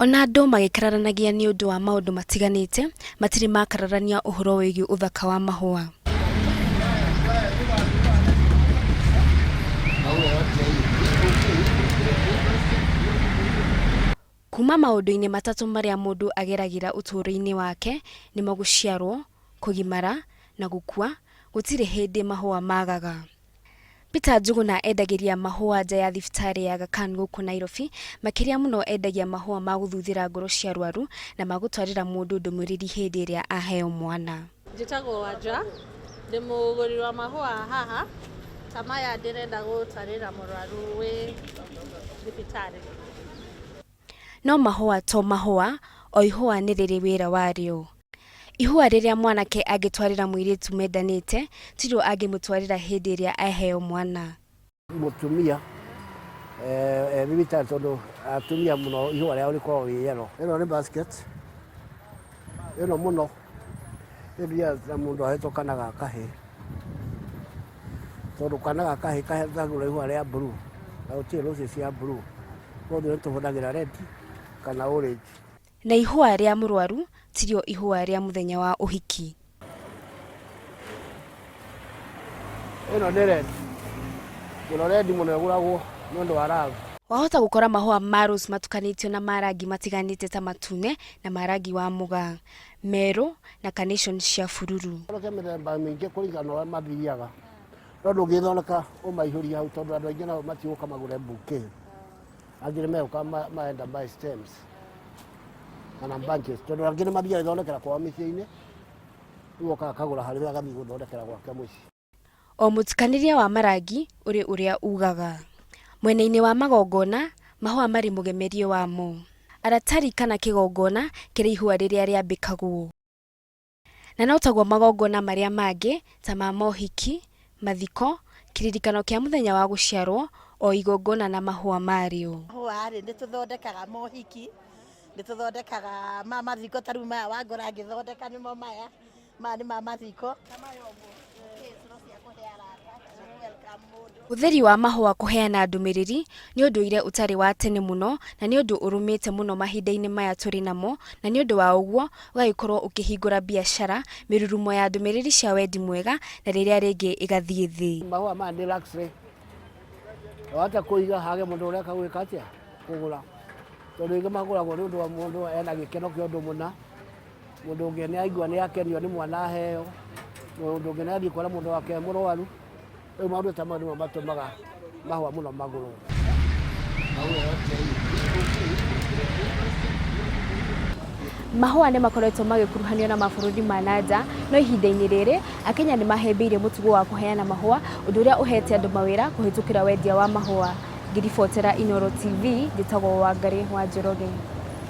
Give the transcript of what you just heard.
Ona andũ magĩkararanagia nĩ ũndũ wa maũndũ matiganĩte, matirĩ makararania ũhoro wĩgiĩ ũthaka wa mahũa. Kuma maũndũ-inĩ matatũ marĩa mũndũ ageragĩra ũtũũro-inĩ wake nĩmo gũciarwo, kũgimara na gũkua, gũtirĩ hĩndĩ mahũa magaga. Peter Njuguna endagĩria mahũa nja ya thibitarĩ ya Aga Khan gũkũ Nairobi. Makĩria mũno endagia mahũa ma gũthuthĩra ngoro cia arwaru na ma gũtwarĩra mũndũ ndũmĩrĩri hĩndĩ ĩrĩa aheo mwana. Njĩtagwo Wanja, ndĩ mũgũri wa mahũa haha, ta maya ndĩrenda gũtwarĩra mũrwaru wĩ thibitarĩ. No mahũa to mahũa, o ihũa nĩ rĩrĩ wĩra warĩo. Ihũa rĩrĩa mwanake angĩtwarĩra mũirĩtu mendanĩte, tirĩo angĩmũtwarĩra hĩndĩ ĩrĩa aheo mwana. Mũtumia e thibitarĩ tondũ atumia mũno ihũa rĩao rĩkoragwo rĩ yellow. Ĩno nĩ basket, ĩno mũno ĩthiaga na mũndũ ahetwo kana ga kahĩĩ, tondũ kana ga kahĩĩ kahetagwo ihũa rĩa blue na gũtirĩ roses cia blue, koguo nĩ tũhũthagĩra red kana orange. Na ihũa rĩa mũrwaru tirĩo ihũa rĩa mũthenya wa ũhiki. Ĩno nĩ red, mũno red mũno ĩgũragwo nĩ ũndũ wa love. Wahota gũkora mahũa ma rose matukanĩtio na ma rangi matiganĩte ta matune na ma rangi wa mũgaa, merũ na carnation cia bururu. Thondeke mĩthemba mĩingĩ kũringana na ũrĩa mathiaga, no ndũngĩthondeka ũmaihũrie hau tondũ andũ aingĩ nao matigũka magũre bouquet, angĩ nĩ megũka marenda buy stems kana bunches tondũ angĩ nĩ mathiaga gwĩthondekera kwao mĩciĩ-inĩ, rĩu okaga akagũra harĩ we agathiĩ gũthondekera gwake mũciĩ. O mũtukanĩrie wa marangi ũrĩ ũrĩa ugaga. Mwena-inĩ wa magongona, mahũa marĩ mũgemerie wamo. Aratari kana kĩgongona kĩrĩ ihũa rĩrĩa rĩambĩkagwo. Na no taguo magongona marĩa mangĩ ta ma mohiki, mathiko, kĩririkano kĩa mũthenya wa gũciarwo, o igongona na mahũa marĩo. Mahũa rĩ, nĩ tũthondekaga mohiki, nĩ tũthondekaga ma mathiko ta rĩu maya wangora ngĩthondeka nĩmo maya. Maya nĩ ma mathiko. Ũhũthĩri wa mahũa kũheana ndũmĩrĩri nĩ ũndũire ũtarĩ wa tene mũno na nĩ ũndũ ũrũmĩte mũno mahinda-inĩ maya tũrĩ namo na nĩ ũndũ wa ũguo ũgagĩkorwo ũkĩhingũra biacara, mĩrurumo ya ndũmĩrĩri cia wendi mwega na rĩrĩa rĩngĩ ĩgathiĩ thĩ. Mahũa maya nĩ luxury. Wahota kũiga hage mũndũ ũreka gwĩka atĩa? Kũgũra. Tondũ rĩngĩ magũragwo nĩ ũndũ wa mũndũ ena gĩkeno kĩa ũndũ mũna. Mũndũ ũngĩ nĩ aigua nĩ akenio nĩ mwana aheo, mũndũ ũngĩ nĩ athiĩ kuona mũndũ wake e mũrwaru. Rĩu maũndũ ta mau nĩmo matũmaga mahũa mũno magũrwo. Mahũa nĩ makoretwo magĩkuruhanio na mabũrũri ma na nja, no ihinda-inĩ rĩrĩ, Akenya nĩ mahĩmbĩirie mũtugo wa kũheana mahũa, ũndũ ũrĩa ũhete andũ mawĩra kũhĩtũkĩra wendia wa mahũa. Ngĩribotera Inooro TV, njĩtagwo Wangarĩ wa Njoroge.